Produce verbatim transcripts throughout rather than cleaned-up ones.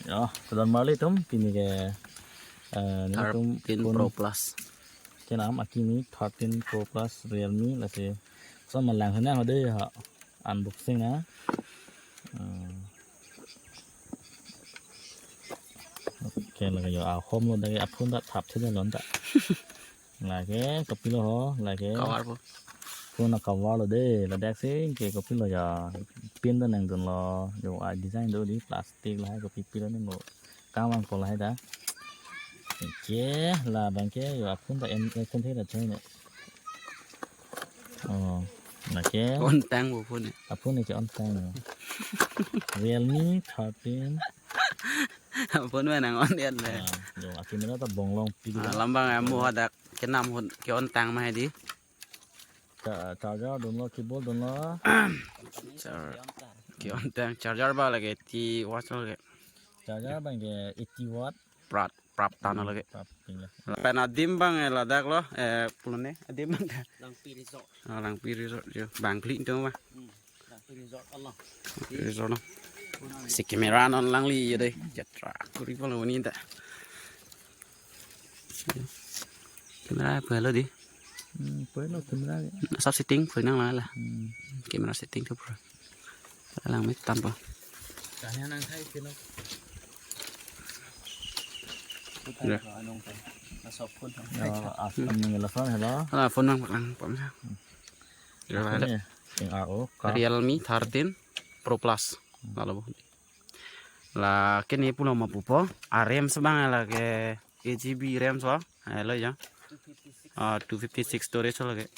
Oh, kedam marli tum, pini ke, eh, nelitum thirteen phone Pro Plus. Kenam Akimi thirteen Pro Plus Realme lasi. So malang sana ho dei ha. Unboxing na. Hmm. Okay, lake jo ahom lo dagi aphone ta thap theda lon ta. Lake kopilo ho, lake. Cover po. Phone a-cover lo dei, ladak si ke kopilo ya. Pin ta nangdunlo, jo a-design do dei, plastic lahai kopi pilo ne mo. Kangvang po lahai ta. Ke, labang ke, jo aphone ta en, en theda chai ne. Oh, lake. On tang po phone. Aphone ke on tang. Realme thirteen. Phone ma nang on yan le. Ah, jo, a-camera ta bonglong pi. Ah, lambang amo hadak kenam hon ke on tang ma dei. Cha-, charger dunlo, cable dunlo. Char-, ke on tang charger ba lake ti watch lake. Charger abang ke eighty watt. Prap, prap tano lake. Prap tinggal. Pen adim abang, eh, ladak lo, eh, pulo ne, adim abang ta. Langpi Resort. Ah, Langpi Resort jo. Bang klik tu ma. Hmm. Langpi Resort along. Resort lo. Si camera non langli ya dei. Jatra kuri polo ni ta. Camera apa lo dei? Hmm, pura lo camera. Sab setting pura nang la la. Hmm. Camera setting tu pura. Lang mit tampo. Kanya nang thai kino. Ya. Anong pa? Nasa phone. Ya, as-, anong lason hela? Ala phone nang lang pam sa. Hmm. Ya, apa ada. Ini, yang A O, ka. Realme thirteen Pro Plus. Hmm. Lalu. Lake ne pulo ma pupo. A-RAM abang lake eight G B RAM so. Helo ya. Ah, two fifty-six storage lake.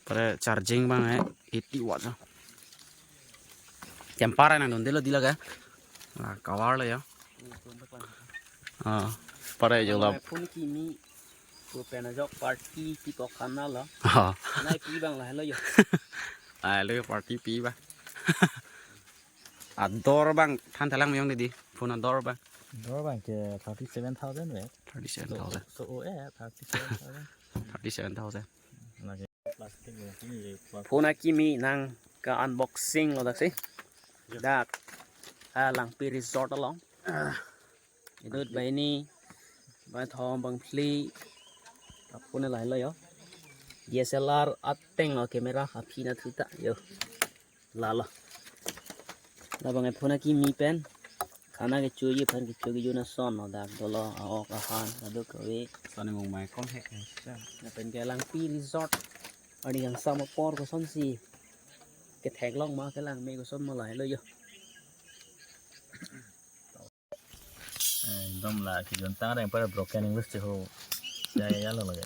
Pare charging abang eh eighty watt so. Temper nangdunde lo dei lake. La cover lo ya. Ah, pare jo la. Phone kimi ko pen ajok party pipo khana lo. Ah. Nai pi abang lahelo jo. Ah, lo party pi ba. Ador abang than thalang meyong dei. Phone ador abang. Dor abang ke thirty-seven thousand we. Thirty-seven thousand. So, so, oh, eh, thirty-seven thousand. Thirty-seven thousand. Lake plastic le, ini le plastic. Phone akimi nang ka-unboxing lo dak si. Ya. Dak. Ah, Langpi Resort along. Ah. Idut bang hini, bang thom, bang phli. Aphone lahelo jo. D S L R ateng lo camera, aphi na thuta jo. Lalo. Labang phone akimi pen. Khana kecho ji aphan kecho kejo na son lo dak dolo, a-ok ahan, ado kave. Son mung mai kom hek. Lapen ke Langpi Resort. Arni kangsam apor kosonsi ketheklong ma, kelang me koson ma lahelo jo. Eh, ekdom la kejuntang reng pada broken English che ho. Ya, ya, ya, lo lagi.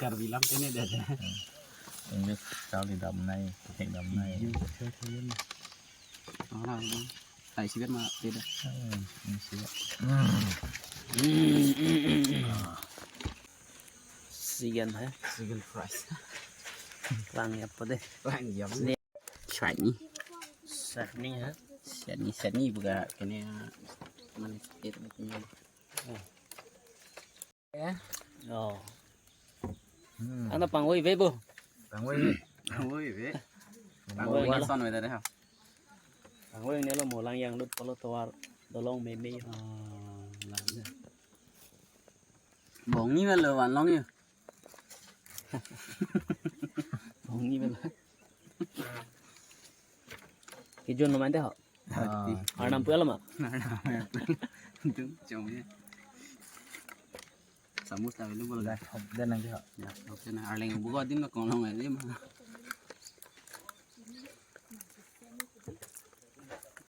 Karbi lam tene dei. Hmm. English charli damnai, kethek damnai. Yu, kethek kethek. Ala, ala. Hai, sigat ma, tidak. Hmm, ini sigat. Hmm. Sigan hai. Sigan price. Lang ya apa deh? Lang ya apa? Sini. Sani. Sani ha? Sani, sani buka kene manis sedikit begini. Ya. Oh. Hmm. Ana pangoi ve bo. Pangoi ve. Pangoi ve. Pangoi Pangoi nelo. Lason ve tadi ha. Pangoi nelo mo lang yang lut polo tovar dolong meme. Oh, lang ya. Bongni velo vanlong ya. Bongni velo. Kijun lo mante ho. Ah. Arnam pu alo ma? Arnam ya. Tung chong ya. Samus ta velo bolo. Dah, hop, dan nanti ho. Ya, oke na. Arleng buka din na kolong aja ma.